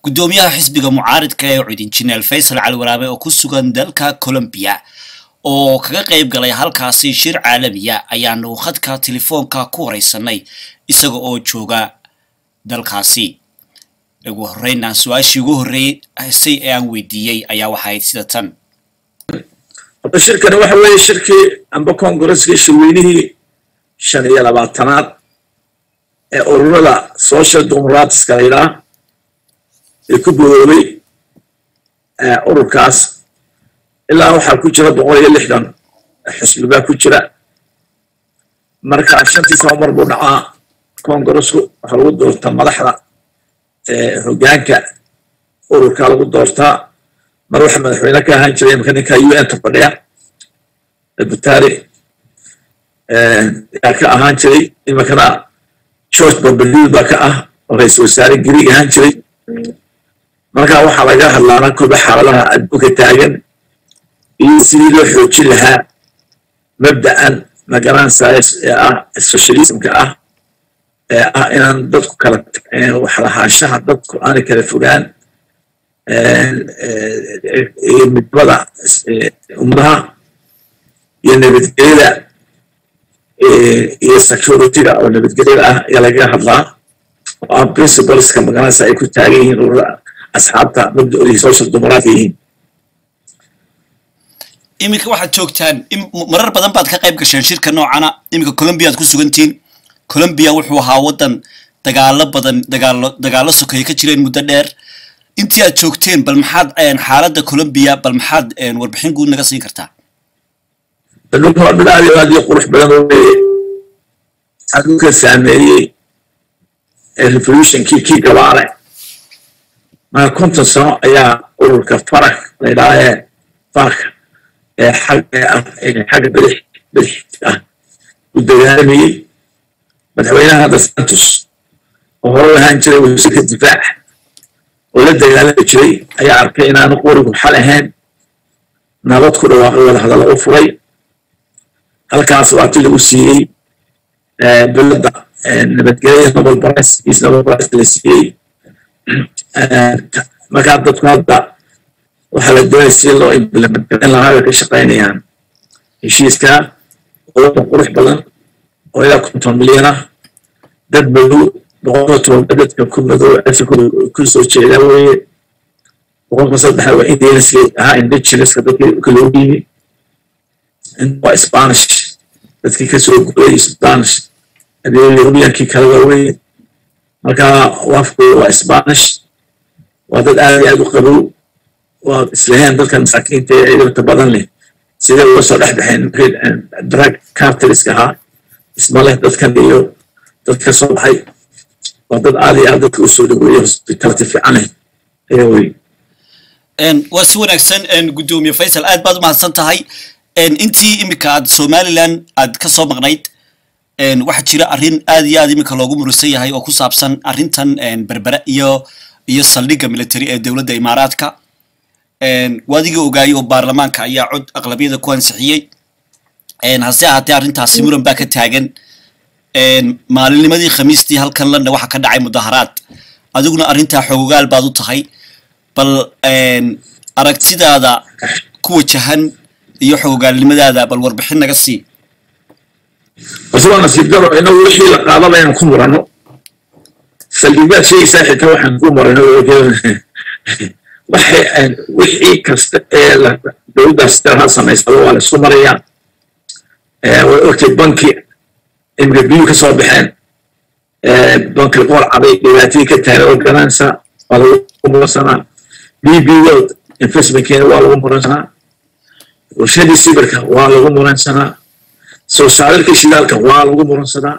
Guddoomiyaha xisbiga mucaaridka ee UCID, Injineer Faysal Cali Waraabe, oo ku sugan dalka Colombia oo kaga qayb galay halkaasi shir caalamiya, ayaanu khadka telefoonka ku wareysanay isaga oo jooga dalkaasi. Ugu horeyna su-aashii ugu horreysay ee aan weydiiyey ayaa waxay ahayd sida tan. Horta shirkani waxa weeye shirkii amba congresskii shirweynihii 25aad ee ururada Social Democratska la yidhaah ee ku bodoobay ururkaas. Ilaa waxaa ku jira 160 xisbi baa ku jira. Marka 5-tii sano mar buu dhacaa congressku. Waxaa lagu doortaa madaxda hoggaanka ururka lagu doortaa. Mar waxa madaxweyne ka ahaan jiray imika ninka UN ta fadhiya, Butari, yaa ka ahaan jiray. Imikana George Papandreou baa ka ah, oo ra-iisul wasaare Greek ahaan jiray. Marka waxaa laga hadlaana kolba xaaladaha adduunka taagan iyo sidii loo xoojin lahaa mabda'an magaranaysaa ee ah socialismka ah, ee ah inaan dadku kala wax lahaanshaha dadku aanay kala fogaan, iyo midnimada ummadaha iyo nabadgelyada iyo securityga oo nabadgelyada ah ayaa lagaga hadlaa, oo ah principleska magaranaysa ay ku taagan yihiin ururada asxaabta mabda'oodii social democratka yihiin. Iminka waxaad joogtaan, marar badan baad ka qayb gasheen shirka noocana. Iminka Colombia aad ku sugantihiin. Colombia wuxuu ahaa waddan dagaalo badan, dagaalo sokeeye ka jireen muddo dheer. Intii aad joogteen, bal maxaad xaaladda Colombia, bal maxaad warbixin guud naga siin kartaa? Dhulka waa dhul aad iyo aad iyo qurux badan weye. Dhulka saameeyey revolutionkii kii gabaale. Marka 50 sano ayaa ururka FARC la yidhaha ee FARC ee xagga bidix ah u dagaalamayey. Madaxweynaha hadda Santos, oo hore u ahaan jiray wasiirka difaac oo la dagaalami jiray, ayaa arkay inaanu qorigu xal ahayn, nabad ku dhawaaqay, wada hadalla u furay. Halkaas waa ti lagu siiyey bilada nabadgelyada Nobel Prize, Peace Nobel Prize la siiyey. Markaa dadku hadda waxaa la doonaya si loo implement gareyn lahaa bay ka shaqaynayaan heshiiska. Oo wadan qurux badan oo ilaa 50 milyan ah, dad madow 10% dadka ku madow Africa ku soo jeeda weye. 3% waa Indianska ahaa, indigenouska dadkii loogu yimi. Waa Spanish, dadkii kasoo guray Spanish hadii Europeankii kale waa weye. Marka waafkooda waa Spanish. Waa dad aad iyo aad u qabow. Waa islaheen dadkan masaakiinta ee ciidamta badan leh sidee uga soo dhex baxeen markii drug cartelska ahaa isma leh dadkan iyo dadka soo baxay. Waa dad aad iyo aad dadka usoo dhaweeya, hospitality fiican leh ayaa wey. Waa si wanaagsan, guddoomiye Faysal, aad baad u mahadsan tahay. Intii iminka aad Somaliland aad ka soo maqnayd, waxaa jira arrin aad iyo aad iminka loogu murusan yahay oo ku saabsan arrintan Berbere iyo saldhigga military ee dowladda Imaaraadka. Waadigii ogaayay oo baarlamaanka ayaa cod aqlabiyada ku ansixiyey. Hase ahaatee arrintaasi muran baa ka taagan. Maalinnimadii Khamiistii halkan London waxaa ka dhacay mudaharaad. Adiguna arrintaa xoogogaal baad u tahay. Bal aragtidaada ku wajahan iyo xogogaalnimadaada bal warbixin naga sii. Base waa nasiib daro inagu wixii la qaadaba inaan ku murano. Saldhigbaad sheegaysaa, xitaa waxaan ku murano waxay wixii kasta ee dowladdaas ha samaysaba waa la isku marayaa. Way ogtay banki imika biyuu ka soo baxeen, banki Qool Caday dhibaatadii ka taagan oo garanaysaa, waa lagu muransanaa. DP World investmentkeena waa lagu muransanaa. Warshadii sibirka waa lagu muransanaa. Soo saararka shidaalka waa lagu muransanaa.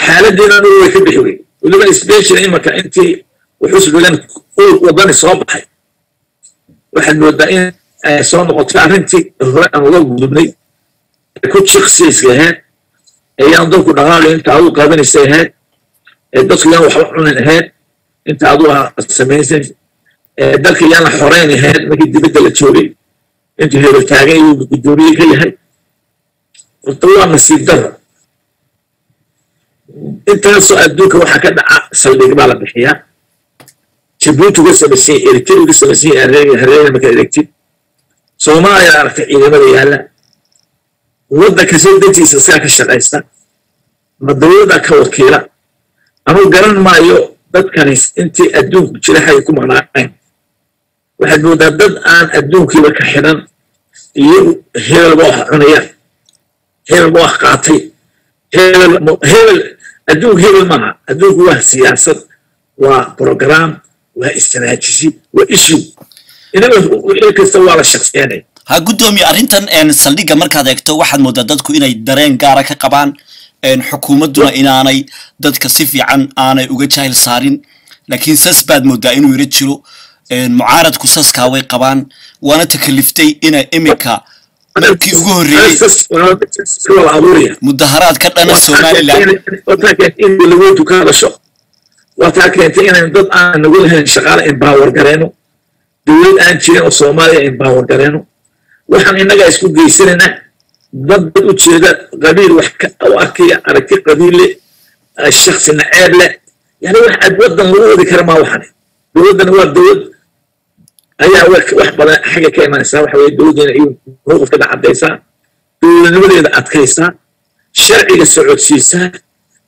Xaaladdeena anigu way ka bixi wey, weliba especially imika intii wuxuu sudhuleen wadani soo baxay, waxaad moodaa in ay soo noqotay arrintii hore aan uga gudubnay ku jiqsiiska ahayd, ayaan dadku dhaqaaqay inta adigu qaadanaysa ahayd, ee dadku yaan waxba cunin ahayd inta adigu samaysay, ee dalka yaan la xoreyn ahayd markii dibadda la joogay intuu hebel taagan iyuu guddoomiye ka yahay. Horta waa nasiib daro intaasoo adduunka waxaa ka dhaca. Saldhig baa la bixiyaa. Jabuuti uga samaysan yahay, Eritrea uga samaysan yahay, hareeraha markaad eegtid Soomaaliya aragtay ciidamada yaalla, waddanka soo dantiisa isagaa ka shaqaysta, ma dowladda ka wakiila? Anuu garan maayo dadkani intii adduunku jira xagay ku maqnaayeen. Waxaad moodaa dad aan adduunkiiba ka xidhan, iyagu hebel ba wax cunaya, hebel ba wax qaatay, hebel hebel. Adduunku hebel maaha, adduunku waa siyaasad, waa program, waa istaraatiiji, waa issue. Inaga wixii kasta waa la shaqsiyanaya. Ha, guddoomiye, arrintan saldhigga markaad eegto waxaad moodaa dadku inay dareen gaara ka qabaan, xukuumadduna inaanay dadka si fiican aanay uga jaahil saarin, laakiin sas baad moodaa inuu yaro jiro. Mucaaradku saskaa way qabaan, waana takaliftay inay iminka markii ugu horreeyey mudaharaad ka dhana Somaliland. In lagu ka hadasho waa taa keentay inaynu dad aan nagu lahayn shaqaale empower gareeno, dowlad aan jirin oo Soomaaliya empower gareeno. Waxaan innagaa isku geysanaynaa dad u jeeda qabiil, wax u arkaya aragti qabiil leh, shaksi naceeb leh. Yani wax aad waddan lagu wadi kara maa. Waxani dowladdan waa dowlad ayaa wax badan xagga ka imanaysaa. Waxa weye dowladdeena iyo mowqifkeeda caddaysaa, dowladnimadeeda adkaysaa, sharciga socodsiisaa,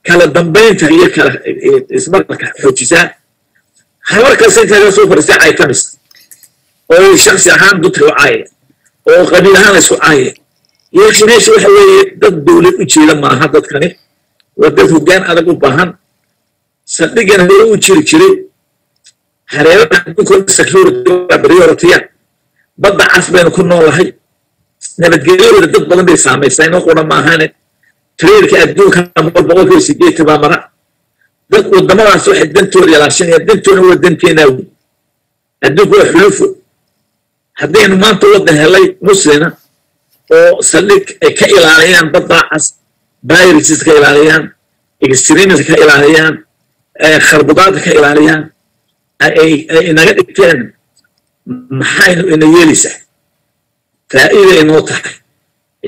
kala dambaynta iyo kala ismaqalka xoojisaa. Habar kasta intaa soo fadhiistay caytamis oo shaksi ahaan dadka u caayaya oo qabiil ahaan la isku caayaya. Yeeshi meesha waxa weeye dad dowlad u jeeda maaha dadkani, waa dad hoggaan adag u baahan. Saldhiggan hore u jiri jiray hareeraha adduunka security priority. Badda Cas baynu ku noolahay, nabadgelyadooda dad badan bay saamaysaa, inoo qura maahane. Trade-ka adduunka 80% baa mara dad waddamadaas. Waxay dantooda ilaashanayaan, dantoona waa danteenaa wey. Adduunku waa xulufo. Haddaynu maanta waddan helay muslina oo saldhig ay ka ilaaliyaan baddaa cas, pirates ka ilaaliyaan, extremism ka ilaaliyaan, kharbudaadka ka ilaaliyaan, ay inaga dhigteen, maxaynu ina yeelaysaa? Faa'iida inoo tahay.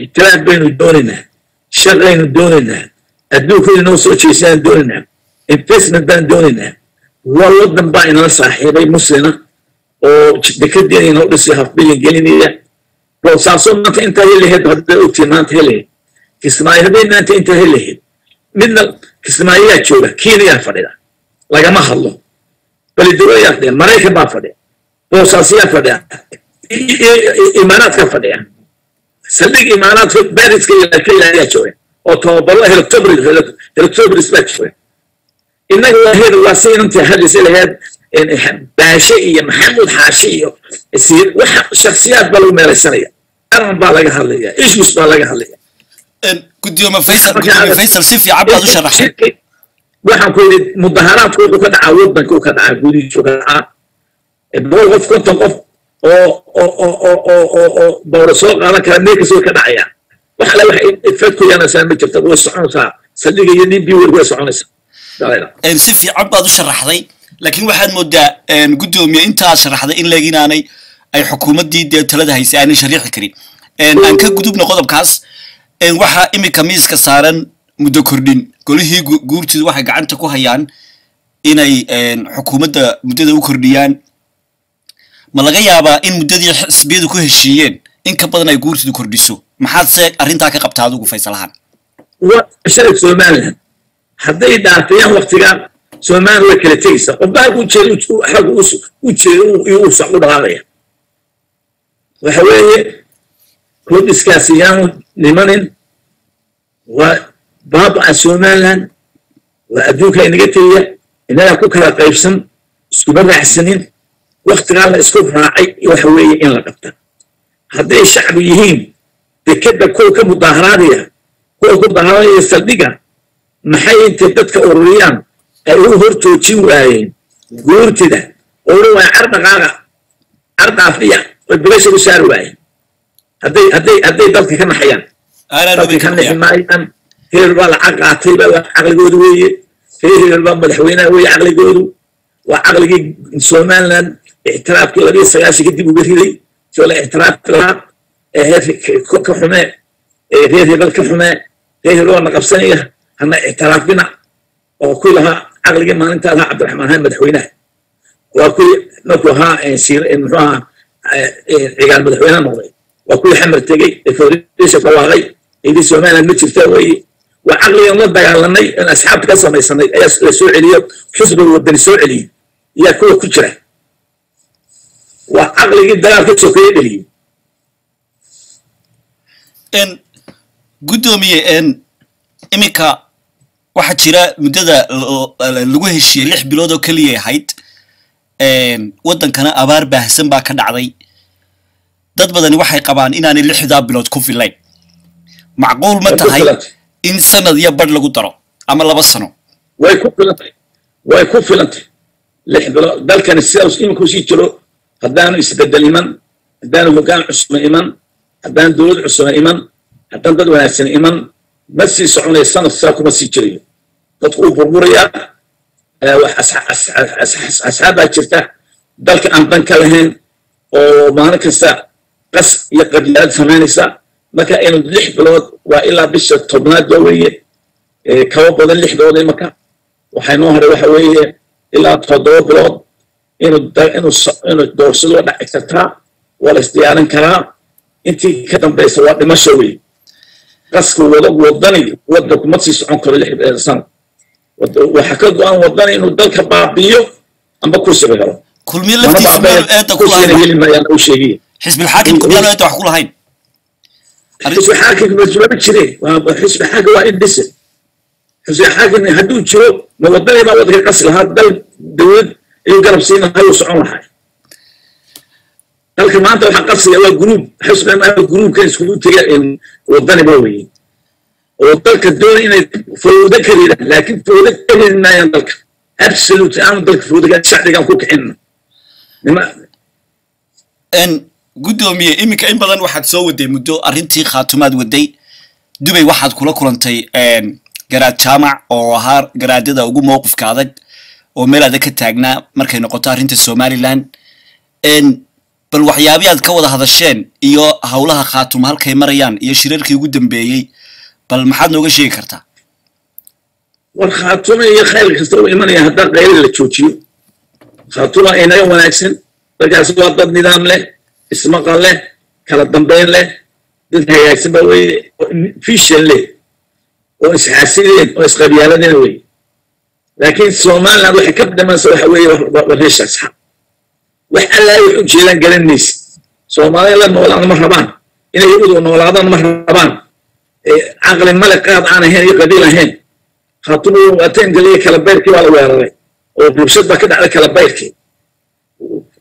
Ictiraaf baynu doonaynaa, shaqaynu doonaynaa, adduunku inoo soo jeesaan doonaynaa, investment baan doonaynaa. Waa waddan baa inala saaxiibay muslina oo dekedeena inoo dhisay, half billion gelinaya. Boosaaso maanta intaa helaheed haddaad ogtiin, maanta helaheed. Kismaayo hadday maanta intaa helaheed, midna Kismaayoyaa jooga, Kenyaa fadhida, lagama hadlo. Balidogoyaa fadhiya, Maraykan baa fadhiya, Boosaasiyaa fadhiya, Imaaraadka fadhiya, saldhig Imaaraadka bariska ka ilaaliyaa jooga oo tababaro helicopters baa jooga. Innaga waa heer, waa si inantii hadlaysa lahayd Baashe iyo Maxamuud Xaashi iyo waxa shakhsiyaad baa lagu meelaysanaya, qaran baa laga hadlaya, issues baa laga hadlaya. Gudoomiye Faysal, gudoomiye Faysal, si fiican baad u sharaxay. Waxaan ku yidhi mudaharaadku wuxuu ka dhacaa waddanka, uu ka dhacaa gudihiisu ka dhacaa. 100 qof, 50 qof oo bawra soo qaadan kara meel kasta way ka dhacayaan. Wax alle wax effect ku yeelanaysaa ma jirta, way soconaysaa saldhiga iyo DP way soconaysaa. Si fiican baad u sharaxday, laakiin waxaad moodaa, gudoomiye, intaad sharaxday in leeg inaanay ay xukuumaddii dee talada haysay aanay shariixi karin. Aan ka gudubno qodobkaas. Waxaa iminka miiska saaran muddo kordhin. Golihii guurtidu waxay gacanta ku hayaan inay xukuumadda muddada u kordhiyaan. Ma laga yaabaa in muddadii xisbiyadu ku heshiiyeen in ka badan ay guurtidu kordhiso? Maxaad se arrintaa ka qabtaa adigu, Faysalahaan? Shalay Somaliland hadday dhaafiyaan waktigan, Somaliland way kala tegaysaa. Qofba halku ujeeda, xaggu u jeeda u u dhaqaaqaya. Waxa weeye kordhiskaasi yaanu nimanin, waa baaba'a Somaliland, waa adduunka inaga tegaya. Inagaa ku kala qaybsan, iskuma raacsanin. Waktigaa la isku raacay waxa weeye in la qabta. Hadday shacbi yihiin dekeda kuwa ka mudaaharaadaya, kuwa ku mudaharaadaya saldhiga, maxay intay dadka ururiyaan ay u hor joojin waayeen guurtida oo odhan waaya car dhaqaaqa, car dhaafiya, oy bilasha u saari waayeen hadday dadka ka naxayaan? Dadka ka naxi maayaan. Hebel baa lacag qaatay baa caqligoodu weeye, reer hebel baa madaxweynaha weeye caqligoodu. Waa caqligii Somaliland ictiraafkii 92 kadib uga riday soo la ictiraafi lahaa ee ka xumee, reer hebel ka xumee, reer hebel waa na qabsanaya, hana ictiraafina, oo ku lahaa caqligii maalintaa lahaa Cabdiraxmaan haan madaxweynaha. Waa kuwii markuu ahaa muxuu ahaa Cigaal madaxweyne noqday, waa kuwii Xamar tegey ee federation dhawaaqay, idii Somaliland ma jirta weeye. Waa caqligan la dagaalanay in asxaabta ka samaysanay ayaa la soo celiyo, xisbiga Wadani soo celiyey yaa kuwa ku jira. Waa caqligii dagaalka sokeeye dheliyey. Guddoomiye, iminka waxaa jira muddada lagu heshiiyey 6 bilood oo keliyay ahayd. Waddankana abaar baahsan baa ka dhacday. Dad badani waxay qabaan inaanay 6daa bilood ku filayn. Macquul ma tahay in sanad iyo badh lagu daro ama 2 sano? Way ku filantay, way ku filantay 6 bilood. Dalkani sidaas iminku sii jiro, haddaanu isbeddel iman, haddaanu hoggaan cusub iman, haddaan dowlad cusub iman, haddaan dad wanaagsan iman, ma sii soconaya. Sanad saa kuma sii jirayo, dadku uu burburayaa. Asxaab baa jirta dalka aan dan ka lahayn oo maalin kasta qas iyo qabyaalad samaynaysa. Marka inu 6 bilood waa ilaa bisha 10aad ba weeye, kaba badan 6 bilood. Imaka waxay noo haray waxa weeye ilaa 7 bilood. Inuu doorsado waa dhaci kartaa, waa la isdiyaarin karaa. Intii ka dambaysa waa dhimasho weeye. Qaska wado Wadani, waddanku ma sii socon karo 6 sano. Waxa ka go-an Wadani inuu dalka baabiyo amba kursiga helo. Kulmiye laftiisu miyaanu eedda ku lahayn? Heli maayaan u sheegiye. Xisbilxaakimku miyaanu eedda wax ku lahayn? Xisbi xaakimka mama jire. Xisbi xaakim waa in dhise. Xisbi xaakim hadduu jiro, ma Wadani baa waddanka qasi lahaa? Dal dowlad ayuu garab siin lahaa, uu socon lahaa. Dalka maanta waxa qasaya waa group xisbi, groupkan iskugu tega Wadani ba weye, oo dalka doonay inay fawdo ka ridaan, laakiin fawdo ka ridi maayaan dalka. Absolute aanu dalka fawdo ka shacbigaan ku kicinna. Guddoomiye, iminka in badan waxaad soo waday muddo arrintii Khaatumaad waday. Dubay waxaad kula kulantay Garaad Jaamac oo ahaa garaadyada ugu mowqifka adag oo meel adag ka taagnaa markay noqoto arrinta Somaliland. Bal waxyaabii aad ka wada hadasheen iyo howlaha Khaatuma halkay marayaan iyo shirarkii ugu dambeeyey, bal maxaad nooga sheegi kartaa? War Khaatuma iyo khayr kasta u imanaya haddaan qayli la joojiyo. Khaatuma inaga wanaagsan, dadkaasi waa dad nidaam leh, ismaqal leh, kala dambeyn leh, dad hagaagsan ba weye, vision leh, oo isxaasideen oo isqabyaaladeen weye. Laakiin Somaliland waxay ka dhimansa waxa weeye war reesha asxaab wax allaa wax u jeedaan garanaysa. Soomaalida la noolaan ma rabaan, inay yahuudu noolaadaan ma rabaan. Caqli male qaad aan ahayn iyo qabiil ahayn. Khaatuma wateen kala bayrkii baa la weeraray oo rabshad baa ka dhacday kala bayrkii.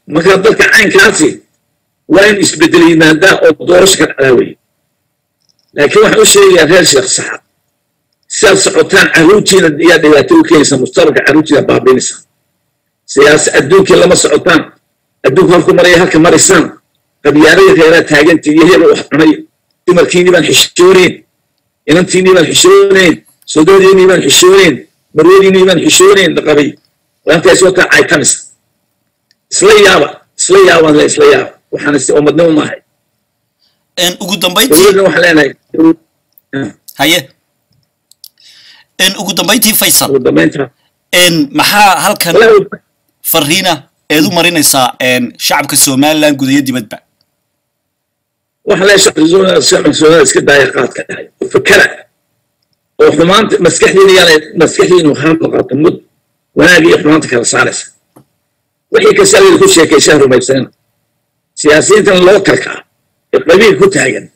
Marka dalka caynkaasi waa in isbedel yimaadaa oo doorasho ka dhacdaa weye. Laakiin waxaan u sheegayaa reer Sheekh Saxaab, sidaad socotaan carruurtiina iyaa dhibaato u keenaysa, mustaqbalka carruurtiina baabiinaysa. Siyaasa adduunkii lama socotaan, adduunku halku maraya halka maraysaan, qabyaaladii reeraa taagantii iyo hebel wax cunay. Dumarkiinii baan xishoonayn, inantiinii baan xishoonayn, sodoodiinii baan xishoonayn, marwadiinii baan xishoonayn dhaqabay waantaas wataa caytamisa. Isla yaaba, isla yaabaan le, isla yaaba. Waxaan is ummadnimo maahay. Ugu dambayntii dowladna waxaan leenahay Haye, ugu dambayntii, Faysal, ugu dambaynta maxaa halkan fariina eed u marinaysaa shacabka Somaliland gudayo dibadba? Waxaan leeyahay shacabka Somaliland, iska daaya qaadka dhahay, fakara oo xumaanta maskaxdiina yaala, maskaxdiinu waxaa noqota mud wanaag iyo xumaanta kala saaraysa. Wixii kasta la ku sheekaysaa rumaysanina. Siyaasiyiintan localka ah ee qabiil ku taagan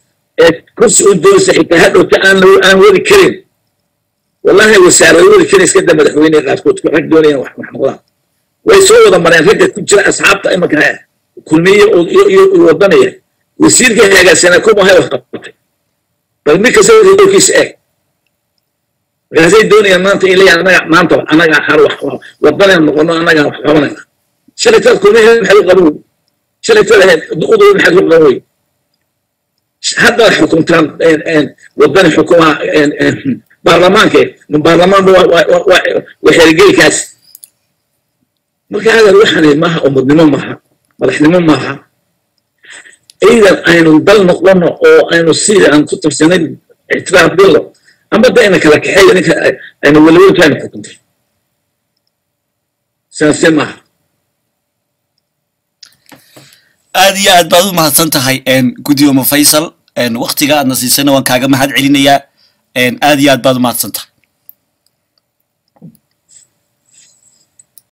ee kursi u doonaysa, xitaa hadhowta aan wadi karin, wallahi wasaarada wadi karin, iska da madaxweyne. Qaarkood rag doonayaan wax noqdaan way soo wada mareen. Ragga ku jira asxaabta imanka Kulmiye iyo Wadanaya, wasiirka hagaagsanaa kuma hay wax qabtay. Bal mid kasta doorkiisa eeg. Markaasay doonayaan maanta in leeyahay annaga maanta annaga har wax Wadanayaan noqono, annaga wax qabanayna. Shalaytaad Kulmiye maxaad u qaban wey? Shalaytaad ahayd Udub maxaad u qaban wey? Haddaad xukuntaan Wadani xukumaa baarlamaanka, baarlamaanba waa xerigeelkaas. Marka hadal waxaan maaha ummadnimo, maaha madaxnimo, maaha. Ciidan aynu dal noqono oo aynu sida aan ku tarsanay ictiraaf billo amba da ina kala kaxeeyo ninka aynu weliwelka aynu xukuntay, saase maaha. Aad iyo aad baad u mahadsan tahay, gudoomiye Faysal. Waktiga aadna siisayna waan kaaga mahad celinayaa. Aad iyo aad baad u mahadsan tahay.